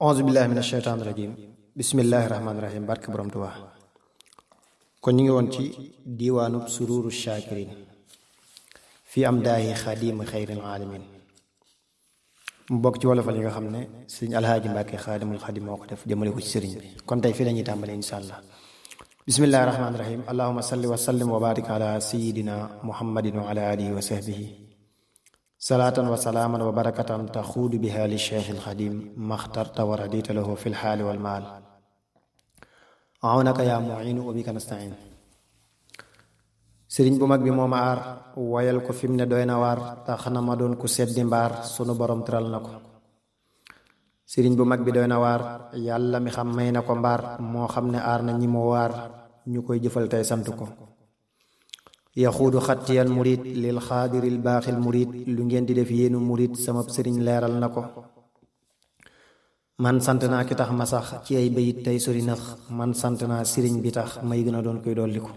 auzu billahi min asheytaan rajim bismillahi rahmaani rahim barke borom Tuubaa. kon ñu ngi woon ci diiwaanub sururu shaakirin fii am daayi xaadimi xayril aalamin mu bokk ci wolofal yi nga xam ne sëriñ alhaaji Mbàkke xaadimul xaadim moo ko def jëmale ko ci sëriñ bi. kon tey fii la ñuy tàmbale insha allah. bismillahi rahmaani rahim allahuma salli wa sallim wa barik ala sayidina muhammadin wa ala alihi wa sahbihi salaatan wa salaaman wa barakatan taxuudu biha li cheikh alxadim maxtarta wa radita lahu fi lxaali walmaal awnaka yaa muinu wa bika nastain. sëriñ bu mag bi moo ma aar wayal ko fi mu ne doy na waar tax na ma doon ku seddi mbaar sunu borom tëral na ko. sëriñ bu mag bi doy na waar yàlla mi xam may na ko mbaar moo xam ne aar na ñi mu waar ñu koy jëfal tey sant ko. yaxuudu xattiyal murid lil xaadiril baaxil murid lu ngeen di def yéenu murid sama sëriñ leeral na ko. man sant naa ki tax ma sax ci ay bayit tey sori nax man sant naa sëriñ bi tax may gën a doon koy dolliku.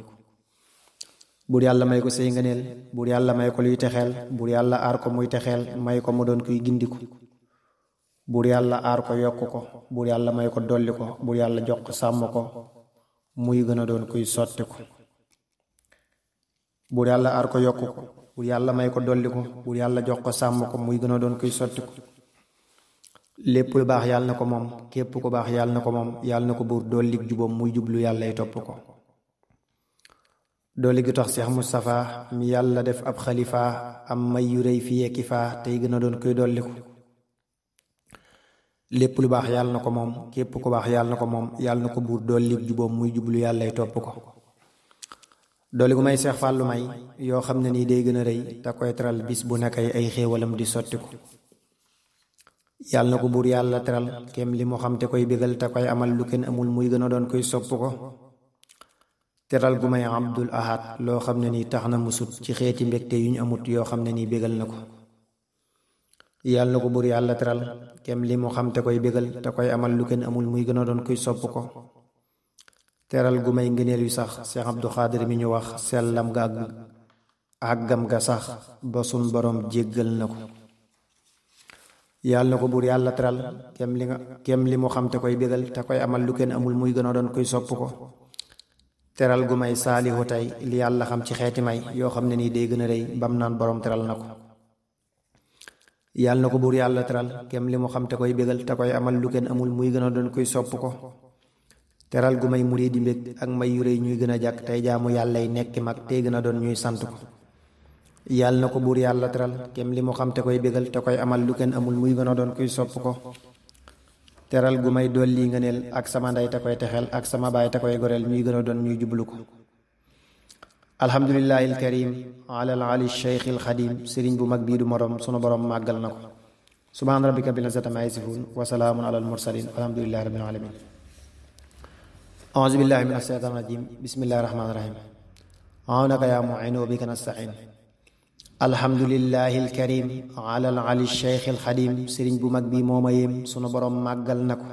buur yàlla may ko say ngëneel buur yàlla may ko luy texeel buur yàlla aar ko muy texeel may ko mu doon kuy gindiku. buur yàlla aar ko yokk ko buur yàlla may ko dolli ko buur yàlla jox ko sàmm ko muy gën a doon kuy sotti ko. buur yàlla aar ko yokk ko buur yàlla may ko dolli ko buur yàlla jox ko sàmm ko muy gën a doon kuy sotti ko. lépp lu baax yàlla na ko moom képp ku baax yàlla na ko moom yàlla na ko buur dollik jubam muy jublu yàllay topp ko. dolli gi tax Seex Mustapha mi yàlla def ab xalifa am may yu rëy fi yekki faa tey gën a doon kuy dolli ko. lépp lu baax yàlla na ko moom képp ku baax yàlla na ko moom yàlla na ko buur dollik jubam muy jublu yàllay topp ko. dooli gu may Seex Fàllu may yoo xam ne nii day gën a rëy te koy teral bis bu nekk ay xéewalam di sotti ko. yàlla na ko buur yàlla teral kem li mu xam te koy bégal te koy amal lu kenn amul muy gën a doon koy sopp ko. teral gu may Abdul Ahad loo xam ne nii tax na mu sut ci xeeti mbégte yu ñu amut yoo xam ne nii bégal na ko. yàlla na ko buur yàlla teral kem li mu xam te koy bégal te koy amal lu kenn amul muy gën a doon koy sopp ko. teral gu may ngëneel yu sax Cheikh Abdou Khadir mi ñu wax sellam ga ak àggam ga sax ba sun borom jéggal na ko. yàlla na ko buur yàlla teral kem li mu xam te koy bégal te koy amal lu kenn amul muy gën a doon koy sopp ko. teral gu may saalihu tey li yàlla xam ci xeeti may yoo xam ne nii day gën a rëy bam naan borom teral na ko. yàlla na ko buur yàlla teral kem li mu xam te koy bégal te koy amal lu kenn amul muy gën a doon koy sopp ko. teral gu may murid di mbég ak may yu rëy ñuy gën a jàkk tey jaamu yàlla yi nekki mag tey gën a doon ñuy sant ko. yàlla na ko buur yàlla teral kem li mu xam te koy bégal te koy amal lu kenn amul muy gën a doon koy sopp ko. teral gu may dolli ngëneel ak sama ndey te koy texeel ak sama baay te koy goreel ñuy gën a doon ñuy jublu ko. alhamdulillahi alkarim alal ali cheikh alxadim sëriñ bu mag bii du morom sunu borom màggal na ko. subhaana rabbika rabbil izzati ammaa yasifuun wa salaamun alal mursalin alhamdulillahi rabbil alamin. auzu billahi min asheytaan rajim bismillahi rahmaani rahim awnaka yaa muinu wa bika nastain. alhamdulillahi alkarim alal ali cheikh alxadim sëriñ bu mag bi moo ma yéem sunu borom màggal na ko.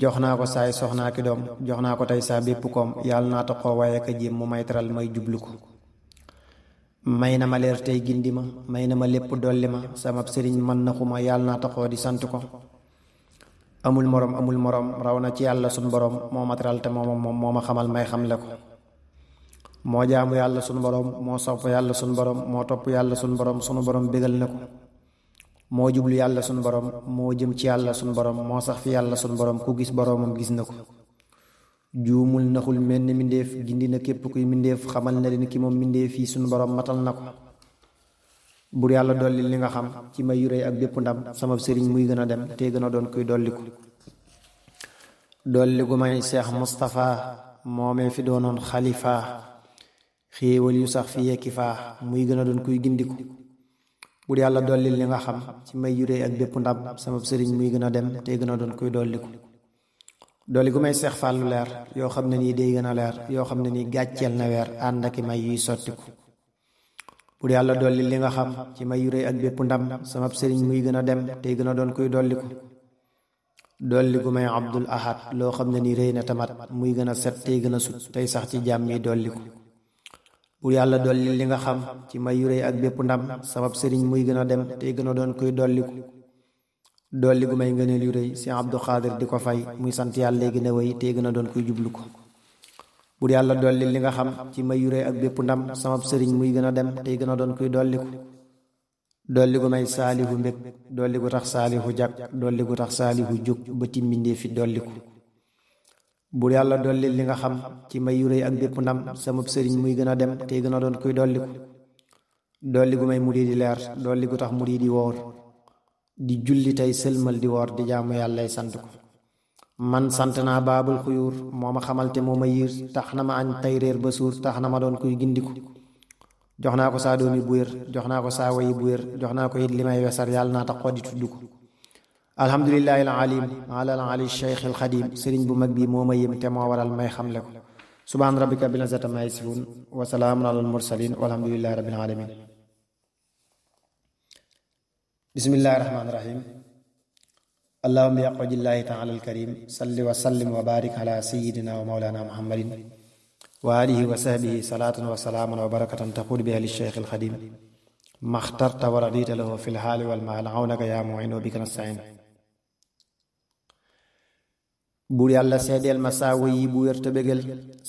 jox naa ko saay soxnaa ki doom jox naa ko tey saa bépp koom yàlla naa taxoo waaye ka jéem mu may teral may jublu ko. may na ma leer tey gindi ma may na ma lépp dolli ma sama sëriñ mën na xuma yàlla naa taxoo di sant ko. amul moroom raw na ci yàlla sun borom moo ma teral te moo ma xamal may xamle ko. moo jaamu yàlla sun borom moo sopp yàlla sun borom moo topp yàlla sun borom sunu borom bégal na ko. moo jublu yàlla sun borom moo jëm ci yàlla sun borom moo sax fi yàlla sun borom ku gis boromam gis na ko. juumul naxul mel ni mbindéef gindi na képp kuy mbindéef xamal na leen ki moom mbindéef yi sun borom matal na ko. bur yàlla dolli li nga xam ci may yu rëy ak bépp ndam sama sëriñ muy gën a dem te gën a doon kuy dolliku. dolli gu may Seex Mustapha moomee fi doonoon xalifa xéewal yu sax fi yekki faa muy gën a doon kuy gindiku. bur yàlla dolli li nga xam ci may yu rëy ak bépp ndam sama sëriñ muy gën a dem te gën a doon kuy dolliku. dolli gu may Seex Fàllu leer yoo xam ne nii day gën a leer yoo xam ne nii gàcceel na weer ànd ak may yuy sottiku. bur yàlla dolli li nga xam ci may yu rëy ak bépp ndam sama sëriñ muy gën a dem tey gën a doon kuy dolliku. dolli gu may Abdul Ahad loo xam ne ni rëy na tamat muy gën a set tey gën a sut tey sax ci jaam ñiy dolliku. bur yàlla dolli li nga xam ci may yu rëy ak bépp ndam sama sëriñ muy gën a dem tey gën a doon kuy dolliku. dolli gu may ngëneel yu rëy si Abdou Xaadir di ko fay muy sant yàlla léegi na wéy te gën a doon kuy jublu ko. bur yàlla dolli li nga xam ci may yu rëy ak bépp ndam samab sëriñ muy gën a dem tey gën a doon kuy dolli ko. dolli gu may saalihu mbég dolli gu tax saalihu jag dolli gu tax saalihu jóg ba timmindee fi dolli ko. bur yàlla dolli li nga xam ci may yu rëy ak bépp ndam samab sëriñ muy gën a dem tey gën a doon kuy dolli ko. dolli gu may murid di leer dolli gu tax murid di woor di julli tey sëlmal di woor di jaamu yàllay sant ko. man sant naa baabul xuyuur moo ma xamal te moo ma yiir tax na ma añ tey réer ba suur tax na ma doon kuy gindiku. jox naa ko saa doomi bu wér jox naa ko saa wayi bu wér jox naa ko it li may wesar yàlla naa tax xoo di tudd ko. alhamdulillahi alalim ala ali cheikh al xadim sëriñ bu mag bi moo ma yëm te moo waral may xamle ko. subhaan rabbika bil izzati amma yasifun wa salaamun alal mursalin walhamdulillahi rabbil alamin. bismillahi rahmaani rahim. allahumma bi aqwajillahi taala alkarim salli wa sallim wa barik ala sayidina wa mawlana muhammadin wa alihi wa sahbihi salaatan wa salaaman wa barakatan taquud biha li cheikh alxadim maxtarta wa radita lahu fi lxaali walmaal awnaka yaa muin wa bika nastain. buur yàlla seedeel ma saawa yi bu wér te bégal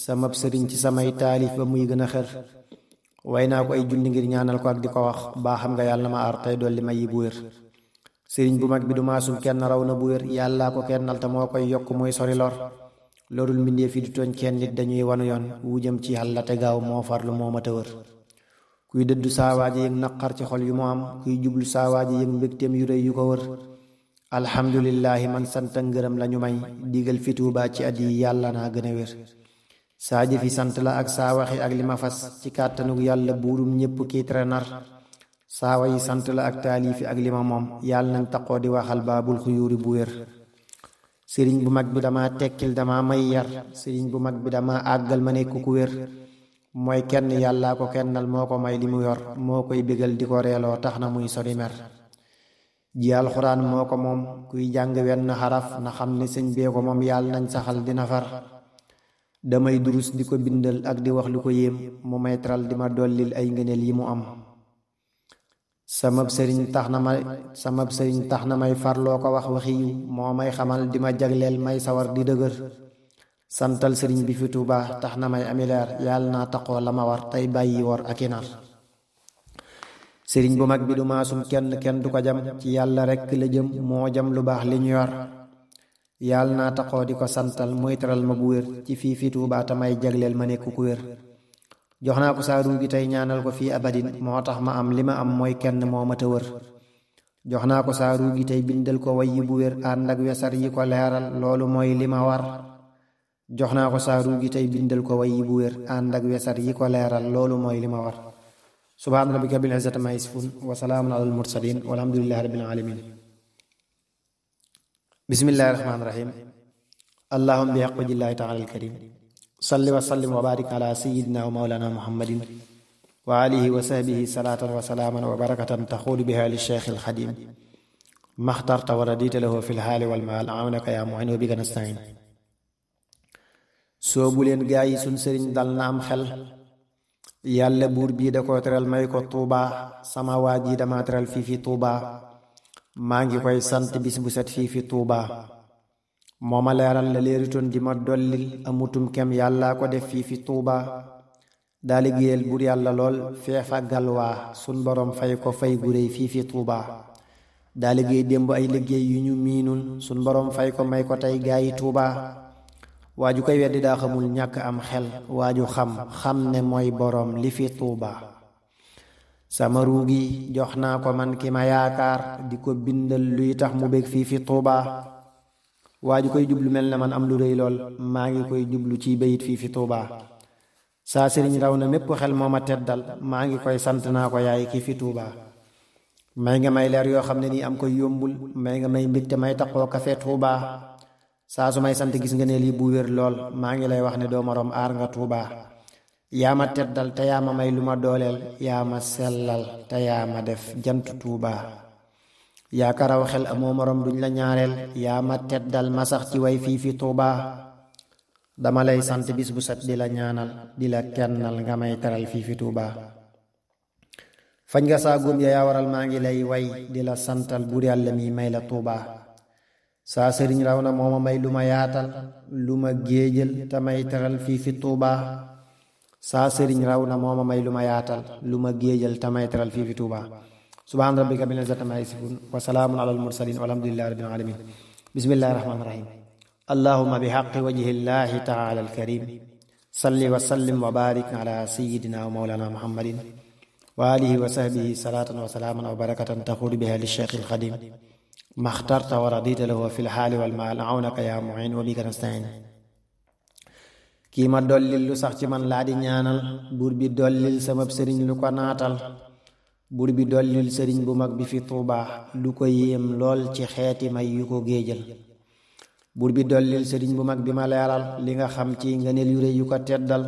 samab sëriñ ci samay taalif ba muy gën a xër way naa ko ay junni ngir ñaanal ko ak di ko wax baa xam nga yàlla na ma aar tey dolli ma yi bu wér. sëriñ bu mag bi du maasum kenn raw na bu wér yàllaa ko kennal te moo koy yokk muy sori lor lorul mbindee fi du tooñ kenn nit dañuy wanu yoon wu jëm ci yàlla te gaaw moo farlu moo mata wër. kuy dëddu saawaaji yëg naqar ci xol yu mu am kuy jublu saawaaji yëg mbégteem yu rëy yu ko wër. alhamdulillahi man sant ngërëm lañu may digal fi Tuubaa ci at yi yàlla naa gën a wér. saa jëfi sant la ak saa waxi ak li ma fas ci kàttanug yàlla buurum ñépp kii tere nar. saawa yi sant la ak taalifi ak li ma moom yàlla nañ taqoo di waxal baabul xuyuuri bu wér. sëriñ bu mag bi dama tekkil dama may yar sëriñ bu mag bi dama àggal ma nekk ku wér. mooy kenn yàllaa ko kennal moo ko may li mu yor moo koy bégal di ko reeloo tax na muy sori mer. ji alxuraan moo ko moom kuy jàng wenn xaraf na xam ne sëñ bee ko moom yàlla nañ saxal dina far. damay durus di ko bindal ak di wax lu ko yéem mu may teral di ma dollil ay ngëneel yi mu am. samab sëriñ tax na may farloo ko wax waxi yu moo may xamal di ma jagleel may sawar di dëgër. santal sëriñ bi fi Tuubaa tax na may amileer yàlla naa taqoo la ma war tey bàyyi wor ak inar. sëriñ bu mag bi du maasum kenn du ko jam ci yàlla rekk la jëm moo jam lu baax li ñu yor. yàlla naa taqoo di ko santal muy teral ma bu wér ci fii fi Tuubaa te may jagleel ma nekk ku wér. jox naa ko saa ruu gi tey ñaanal ko fii abadin moo tax ma am li ma am mooy kenn moo ma ta wër. jox naa ko saa ruu gi tey bindal ko way yi bu wér ànd ak wesar yi ko leeral loolu mooy li ma war. jox naa ko saa ruu gi tey bindal ko way yi bu wér ànd ak wesar yi ko leeral loolu mooy li ma war. subhaana rabbika bil izzati ammaa yasifuun wa salaamun alal mursaliin walhamdulillahi rabbil aalamiin. bismillahi rahmaani rahiim. allahumma bi haqqi taala alkarim salli wa sallim wa barik ala sayyidina wa mawlana muhammadin wa alihi wa sahbihi salaatan wa salaaman wa barakatan taxuudu biha li cheikh alxadim maxtarta wa radita lahu fi lxaali walmaal awnaka yaa muin wa bika nastain. soobu leen gaa yi sun sëriñ dal na am xel yàlla buur bii da ko teral may ko Tuubaa sama waa ji dama teral fii fi Tuubaa maa ngi koy sant bis bu set fii fi Tuubaa. moo ma leeral la leeritoon di ma dollil amutum kem yàllaa ko def fii fi Tuubaa. daa liggéeyal buur yàlla lool feefa galwaa sun borom fay ko fay gu réy fii fi Tuubaa. daa liggéey démb ay liggéey yu ñu miinul sun borom fay ko may ko tey gaayi Tuubaa. waaju koy weddi daa xamul ñàkk am xel waaju xam ne mooy boroom li fi Tuubaa. sama ruugi jox naa ko man ki ma yaakaar di ko bindal luy tax mu bég fii fi Tuubaa. waaju koy jublu mel ne man am lu rëy lool maa ngi koy jublu ci bayit fii fi Tuubaa. saa sëriñ raw na mépp xel moo ma teddal maa ngi koy sant naa ko yaay ki fi Tuubaa. may nga may leer yoo xam ne nii am koy yombul may nga may mbégte may taxoo kafe Tuubaa. saa su may sant gis nga ne lii bu wér lool maa ngi lay wax ne doo moroom aar nga Tuubaa. yaa ma teddal te yaa ma may lu ma dooleel yaa ma sellal te yaa ma def jant Tuubaa. yaa ka raw xel amoo moroom duñ la ñaareel yaa ma teddal ma sax ci way fii fi Tuubaa. dama lay sant bis bu set di la ñaanal di la kennal nga may teral fii fi Tuubaa. fañ nga saa góom ya yaa waral maa ngi lay way di la santal buur yàlla mi may la tuubaa saa sëriñ raw na moo ma may lu ma yaatal lu ma géejal te may teral fii fi tuubaa saa sëriñ raw na moo ma may lu ma yaatal lu ma géejal te may teral fii fi tuubaa subhaan rabbika rabbil izzati ammaa yasifuun wa salaamun alal mursaliin walhamdulillahi rabbil aalamiin bismillahi rahmaani rahiim allahumma bi haqqi wajhillahi taala alkarim salli wa sallim wa barik ala sayyidina wa mawlana muhammadin wa alihi wa sahbihi salaatan wa salaaman wa barakatan taxuudu biha li cheikh alxadim maxtarta wa radita lahu fi lxaali wal maal awnaka yaa muin wa bika nastain kii ma dollil lu sax ci man laa di ñaanal buur bi dollil sama sëriñ lu ko naatal buur bi dollil sëriñ bu mag bi fi tuubaa lu ko yéem lool ci xeeti may yu ko géejal buur bi dollil sëriñ bu mag bi ma leeral li nga xam ci ngëneel yu rëy yu ko teddal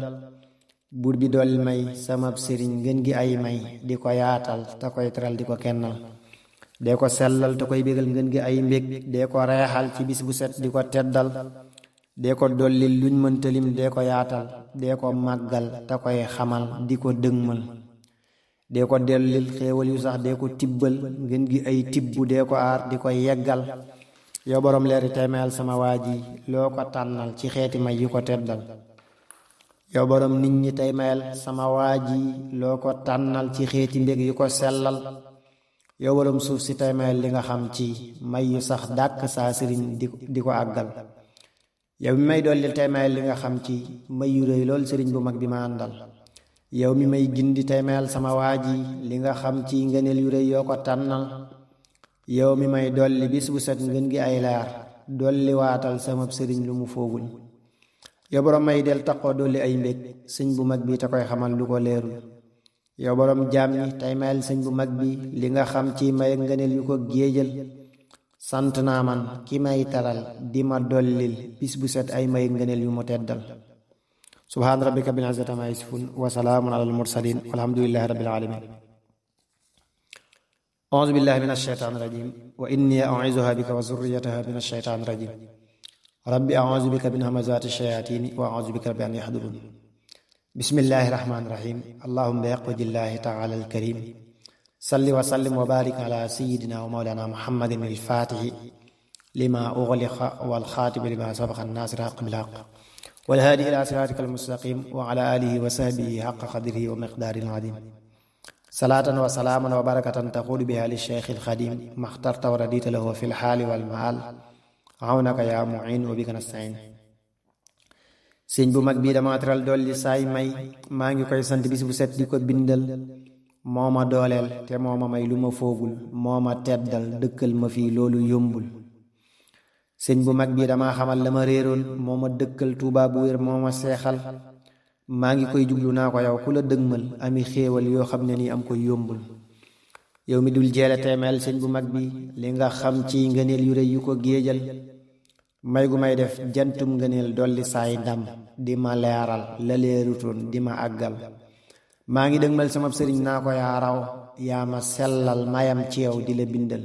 buur bi dolli may sama sëriñ ngën gi ay may di ko yaatal te koy teral di ko kennal dee ko sellal te koy bégal ngën gi ay mbég dee ko reexal ci bis bu set di ko teddal dee ko dollil luñ mëntalim dee ko yaatal dee ko màggal te koy xamal di ko dëgmal dee ko dollil xéewal yu sax dee ko tibbal ngën gi ay tibbu dee ko aar di ko yeggal yow boroom leeri teemeel sama waa ji loo ko tànnal ci xeeti may yu ko teddal yow boroom nit ñi tey mayel sama waa ji loo ko tànnal ci xeeti mbég yu ko sellal yow boroom suuf si tey mayel li nga xam ci may yu sax dàkk saa sëriñ di ko àggal yow mi may dollil tey mayel li nga xam ci may yu rëy lool sëriñ bu mag bi ma àndal yow mi may gindi tey mayel sama waa ji li nga xam ci ngëneel yu rëy yoo ko tànnal yow mi may dolli bis bu set ngën gi ay leer dolli waatal sama sëriñ lu mu foogul yow boroom may del taqoo dolli ay mbég sëñ bu mag bi te koy xamal lu ko leerul yow boroom jaam ñi tey mayel sëñ bu mag bi li nga xam ci may ngëneel yu ko géejal sant naa man ki may taral di ma dollil bis bu set ay may ngëneel yu mu teddal subhaan rabbika rabbil izzati ammaa yasifuun wa salaamun alal mursaliin walhamdulillahi rabbil aalamiin auzu billahi min ashaytaani rajim wa inni au'izuha bika wa zurriyataha min ashaytaani rajim rabbi auzu bika min hamazaati shayaatini wa auzu bika rabbi an yahdurun bismillahi rahmaani rahim allahumma bi haqqi taala alkarim salli wa sallim wa barik ala sayyidina wa mawlana muhammadin alfaatihi lima ughliqa wal xaatimi lima sabaqa an-naasiri haqqi bil haqq wal haadi ila siraatika almustaqim wa ala alihi wa sahbihi haqqa qadrihi wa miqdaarihi al-aziim salaatan wa salaaman wa barakatan taxuudu biha li cheikh alxadim maxtarta wa radita lahu fi lxaali wal maal awnaka yaa muin wa bika nastain sëñ bu mag bii dama teral dolli saay may maa ngi koy sant bis bu set di ko bindal moo ma dooleel te moo ma may lu ma foogul moo ma teddal dëkkal ma fii loolu yombul sëñ bu mag bii dama xamal la ma réeroon moo ma dëkkal tuubaa bu wér moo ma seexal maa ngi koy jublu naa ko yow ku la dëgmal ami xéewal yoo xam ne nii am koy yombul yow mi dul jeele teemeel sëñ bu mag bi li nga xam ci ngëneel yu rëy yu ko géejal may gu may def jantum ngëneel dolli saay ndam di ma leeral la leerutoon di ma àggal maa ngi dëgmal sama sëriñ naa ko yaa raw yaa ma sellal mayam ci yow di la bindal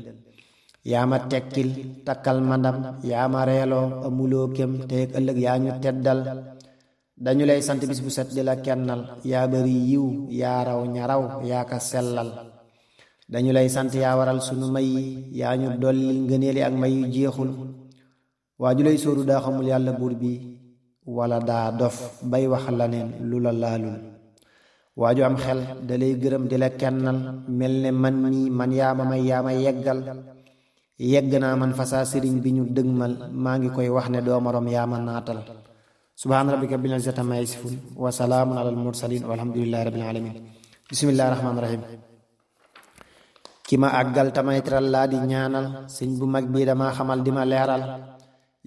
yaa ma tekkil takkal ma ndam yaa ma reeloo amuloo kem te ëllëg yaa ñu teddal dañu lay sant bis bu set di la kennal yaa bari yiw yaa raw ña raw yaa ka sellal dañu lay sant yaa waral sunu may yi yaa ñu dollil ngëneeli ak may yu jeexul waa ju lay sóoru daa xamul yàlla buur bi wala daa dof bay wax la neen lu la laalul waa ju am xel da lay gërëm di la kennal mel ne man mii man yaa ma may yaa ma yeggal yegg naa man fa saa sëriñ bi ñu dëgmal maa ngi koy wax ne doo moroom yaa ma naatal subhaan rabbika rabbil izzati ammaa yasifuun wa salaamun alal mursaliin walhamdulillahi rabbil aalamiin bismillahi rahmaani rahiim ki ma àggal tamay teral laa di ñaanal sëñ bu mag bii dama xamal di ma leeral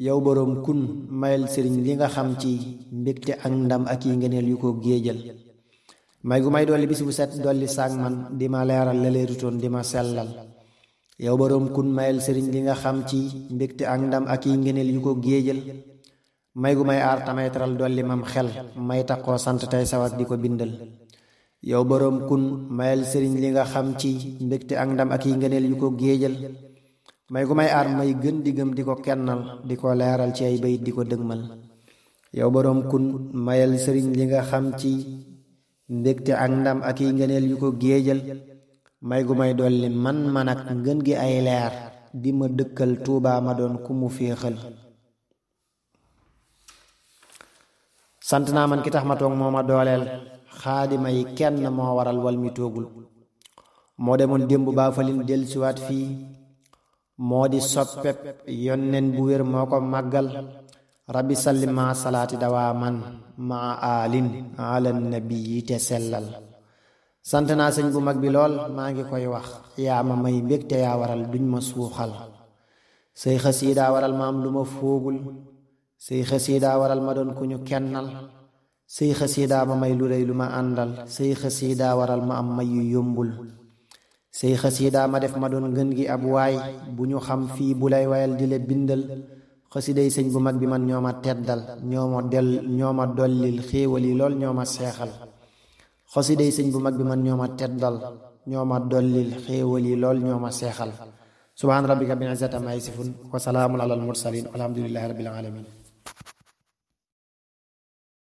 yow boroom kun mayel sëriñ li nga xam ci mbégte ak ndam ak yi ngëneel yu ko géejal may gu may dolli bis bu set dolli saag man di ma leeral la leerutoon di ma sellal yow boroom kun mayel sëriñ li nga xam ci mbégte ak ndam ak yi ngëneel yu ko géejal may gu may aar tamay teral dolli mam xel may taxoo sant tey sawat di ko bindal yow boroom kun mayel sëriñ li nga xam ci mbégte ak ndam ak yi ngëneel yu ko géejal may gu may aar may gën di gëm di ko kennal di ko leeral ci ay bayit di ko dëgmal yow boroom kun mayel sëriñ li nga xam ci mbégte ak ndam ak yi ngëneel yu ko géejal may gu may dolli man ak ngën gi ay leer di ma dëkkal Tuubaa ma doon ku mu féexal. sant naa man ki tax ma toog moo ma dooleel xaadima yi kenn moo waral wal mi toogul. moo demoon démb baa falin dellusiwaat fii moo di soppeb yonnen bu wér moo ko màggal. rabbi salli ma salaati dawaa man maa alin ala nabi yi te sellal. sant naa sëñ bu mag bi lool maa ngi koy wax yaa ma may mbég te yaa waral duñ ma suuxal. say xasiidaa waral ma am lu ma foogul. say xasiidaa waral ma doon ku ñu kennal. say xasiidaa ma may lu rëy lu ma àndal. say xasiidaa waral ma am may yu yombul. say xasiidaa ma def ma doon ngën gi ab waay bu ñu xam fii bu lay wayal di la bindal. xasiiday sëñ bu mag bi man ñoo ma teddal ñoo ma dollil xéewal yi lool ñoo ma seexal. xasiiday sëñ bu mag bi man ñoo ma teddal ñoo ma dollil xéewal yi lool ñoo ma seexal. subhaan rabbika bil izzati ammaa yasifuun wa salaamun alal mursaliin walhamdulillaahi rabbil aalamiin.